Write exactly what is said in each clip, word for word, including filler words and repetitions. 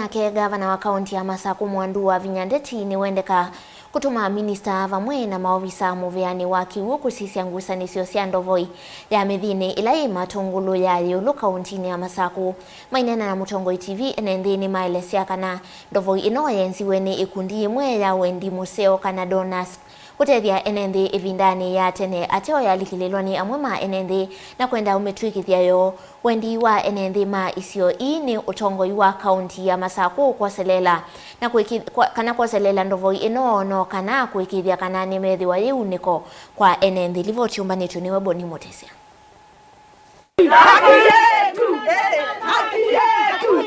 Nake ngavana wa kaunti ya Masakũ Mwandu Wavinya Ndeti nĩwendeka kũtũma minista vamwe na maovisa mũvĩanĩ wa kĩw'ũ kũsisya ngusanĩsyo sya ndovoi ya mĩthinĩ ĩla yĩ Matũngũlũ ya ĩũlũ kauntinĩ ya Masakũ. Maineena na Mũtongoi T V, ene nthĩ nĩmaelesya kana ndovoi ĩno yenziwe nĩ ĩkundi yĩmwe ya wendi mũseo kana donors, kũtethya ene nthĩ ĩvindanĩ ya tene, ateo yalikĩlĩlwa nĩ amwe ma ene nthĩ na kwenda ũmĩtw'ĩkĩthya yoo. Wendi wa ene nthĩ ma isio ii nĩ ũtongoi wa kaunti ya Masakũ kwoseleela na kwĩkĩ-, kwa-, kana kwoseleela ndovoi ĩno, no kana kũĩkĩĩthya kana nĩmethĩwa yĩ unĩko kwa ene nthĩ. Livoti yũmbanĩtw'e nĩwe Boni Mũtĩsya.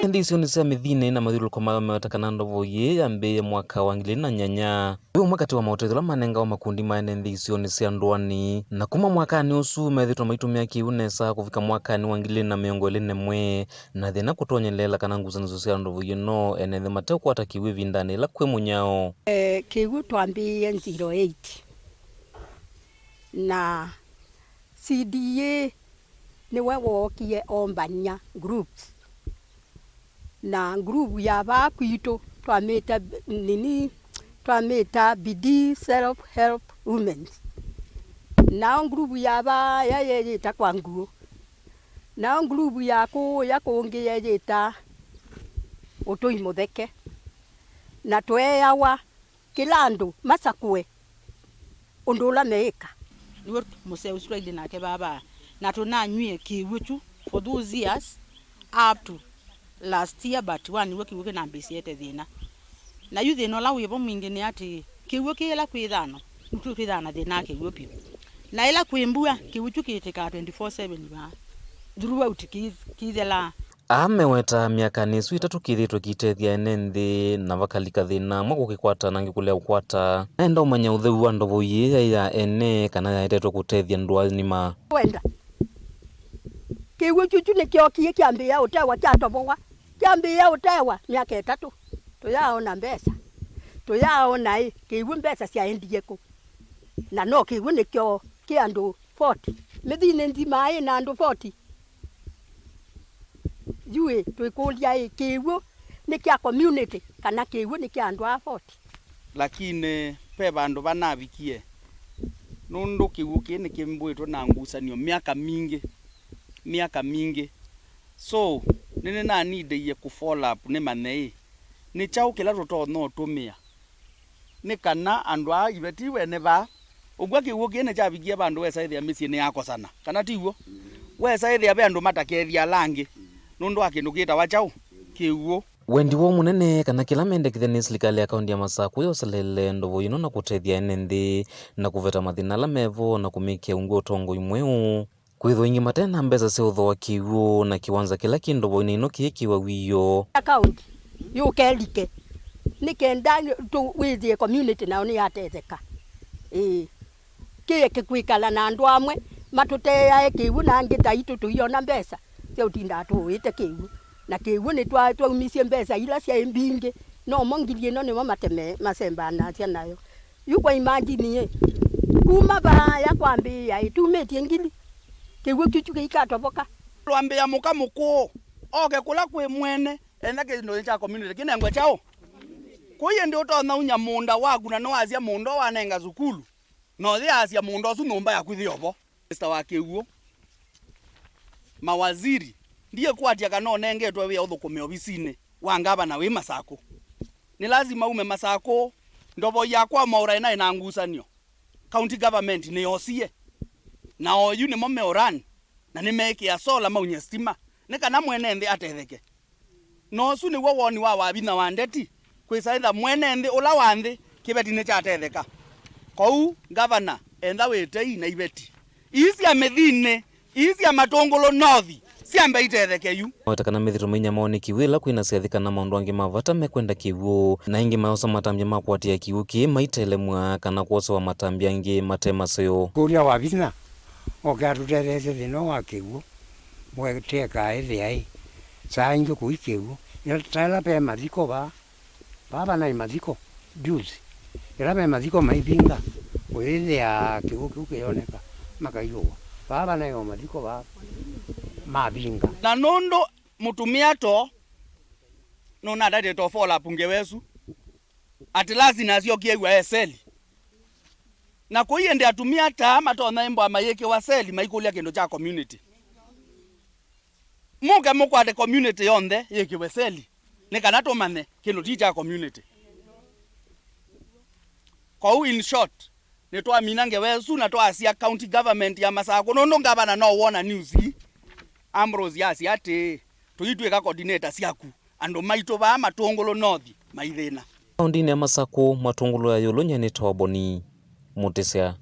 Nthĩ isionĩ sya mĩthinĩ na mathyũlũlũko mayo meweta kana ndovoi ĩĩ yambĩĩe mwaka wa ngili ilĩ na nyanya. Wĩ ũmwe katĩ wa maũtethyo ala manengawa makundi ma ene nthĩ isionĩ sya ndũanĩ, na kuma mwakanĩ ũsu methĩĩtwe maitũmĩa kĩw'ũ nesa kũvika mwakanĩ wa ngili ilĩ na mĩongo ĩlĩ na ĩmwe, na thĩna kũtonyeleela kana ngusanĩsyo sya ndovoi ĩno ene nthĩ mateũkwata kĩw'ũ ĩvindanĩ yĩla kwĩ mũnyao. Eh, kĩw'ũ twambĩĩe zero eight, na C D A nĩwe wookie ombany'a groups, na group ya vaa kwitũ twamĩta nini, twamĩta Bidii Self Help Women. Nao group ya vaa ya yeyĩta Kwa Nguũ, nao group ya kũũya kũngĩ yeyĩta Ũtũi Mũtheke, na tweeawa kĩla andũ masakũe ũndũ ũla meĩka. Nĩw'o mũseo ũsu twailye nake vaa, na tũnanyw'ie kĩw'ũ kyu for those years up to last year, but wa nĩw'o kĩw'ũ kĩnambĩĩsye ete thĩna. Na yu thĩna ũla wĩvo mwingĩ nĩ atĩ kĩw'ũ kĩĩ yĩla kwĩ ĩthano, nĩtwĩthĩawa na thĩna wa kĩw'ũ vyũ. Na yĩla kwĩ mbua, kĩw'ũ kyu kĩtĩkaa twenty-four seven vaa, throughout kĩ-, kĩithelaa. Aa mewetaa myakanĩ ĩsu ĩtatũ kĩthĩĩtwe kĩitethya ene nthĩ, na vakalika thĩna amwe kũkĩkwata na angĩ kũlea kũkwata. Naenda ũmanya ũtheu wa ndovoi ĩĩ yaĩ ya ene kana yaetetwe kũtethya ndũa nima. Wenda kĩw'ũ kyu kyu nĩkyokie kyambĩĩa ũtewa, kyatovowa, kyambĩĩa ũtewa myaka ĩtatũ. Tũyaaona mbesa, tũyaaona ĩ, kĩw'ũ mbesa syaendie kũ? Na no kĩw'ũ nĩkyo kĩ andũ forty. Mĩthinĩ nzima ĩ na andũ forty. Yu ĩ, twĩkũlya ĩ, kĩw'ũ nĩ kya community kana kĩw'ũ nĩ kya andũ aa forty? Lakini ve vandũ vanavikie, nũndũ kĩw'ũ kĩĩ nĩkĩmbwĩtwe na ngusanio myaka mingĩ, myaka mingĩ. So, nĩnĩnanindĩie kũ follow up nĩmanye ĩ, nĩ kyaũ kĩla tũtonya ũtũmĩa nĩ kana andũ aa iveti wene vaa. Ũkw'a kĩw'ũ kĩĩ nĩkyavikie vandũ wesa ĩthĩa mĩsyĩ nĩyakosana, kana ti w'o? Wesa ĩthĩa ve andũ matakethya ala angĩ nũndũ wa kĩndũ kĩtawa kyaũ? Kĩw'ũ. Wendi woo mũnene kana kĩla mendekethya nĩ silikalĩ ya kaunti ya Masakũ yoseleele ndovoi ĩno na kũtethya ene nthĩ na kũveta mathĩna ala mevo na kũmĩkĩa ungu ũtongoi mweũ. Kwĩthwa aingĩ mate na mbesa sya ũthooa kĩw'ũ, na kĩwanza kĩla kĩ ndovoinĩ ĩno kĩĩkĩwa wĩoo. Akaunti yũkelike nĩ kenda tũ-, wĩthĩe community nayo nĩyatetheka. Ĩĩ. Kĩeke kwĩkala na andũ amwe matũteae kĩw'ũ, na angĩ taitũ tũiona mbesa sya ũtindaa tũũĩte kĩw'ũ. Na kĩw'ũ nĩtwa-, twaumisye mbesa ila syaĩ mbingĩ, nomo ngili ĩno nĩmo mateme-, masembanasya nayo. Yu kwa imagine ĩ, kuma vaaya kwambĩĩa ĩ, tumĩtye ngili, kĩw'ũ kyu kyu kĩikatovoka. Twambĩa mũka mũkũũ oke kũla kwĩ mwene, enda kĩndũ kya community kĩnengwe kyaũ? Kũi ĩndĩ ũtonya unya mũũnda waku na nĩwasya mũũnda wanenga sukulu, na ũyĩasya mũũnda ũsu nyũmba yaku yĩ ovo. Minista wa kĩw'ũ, mawaziri, ndiĩkwatya kana ũnengetwe wĩa ũthũkũme ovisinĩ wa ngavana wĩ Masakũ. Nĩ lasima ume Masakũ. Ndovo ya kwa Mwaũra ĩnaĩ na ngusanio. County government nĩyosie. Na oyu nĩmo meũran, na nĩmeĩkĩa sola maunye stima, nĩ kana mwene nthĩ atetheke. Na ũsu nĩw'o woni wa Wavinya wa Ndeti, kwĩsa ĩtha mwene nthĩ ũla wa nthĩ kĩveti nĩkyatetheka. Kwoou, ngavana, entha wĩtei na iveti ii sya mĩthinĩ, ii sya Matũngũlũ North, syambe itetheke yu. Maweta kana methĩtwe mainyamawa nĩ kĩw'ũ ĩla kwĩna syathi kana maũndũ angĩ ma vata mekwenda kĩw'ũ, na aingĩ mayosa matambya ma kũatĩĩa kĩw'ũ kĩĩ maitelemw'a kana kwosewa matambya angĩ mate maseo. Kũlya Wavinya oke atũtetheesye thĩna wa kĩw'ũ. Weteka ĩthĩa ĩ, saa ingĩ kũi kĩw'ũ. Ĩla, ta ĩla ve mathiko vaa, vaa vanaĩ mathiko, juzi. Ĩla ve mathiko maivinga, ũyĩthĩa kĩw'ũ kĩu kĩyoneka, makaiũwa. Vaa vanaĩ o mathiko vaa mavinga. Na nũndũ mũtumĩa to, Nũnatatie tofola punge wesu. At last nasyokie w'a eseli. Na kũi ĩndĩ atumĩa taa matonya ĩmbwa mayĩkĩwa seli maikũlya kĩndũ kya community. Mũke mũkwate community yonthe yĩkĩwe seli, nĩ kana tũmanye kĩndũ ti kya community. Kwoou, in short, nĩtwamina ngewa ĩsu na twasya county government ya Masakũ, nũndũ ngavana no wona news ii. Ambrose asya atĩĩ, "Tũitw'ĩka coordinator syaku, andũ maitũ vaa Matũngũlũ North maithĩna." Kaũndĩnĩ ya Masakũ, Matũngũlũ ya ĩũlũ nyanĩtawa Boni Mũtĩsya.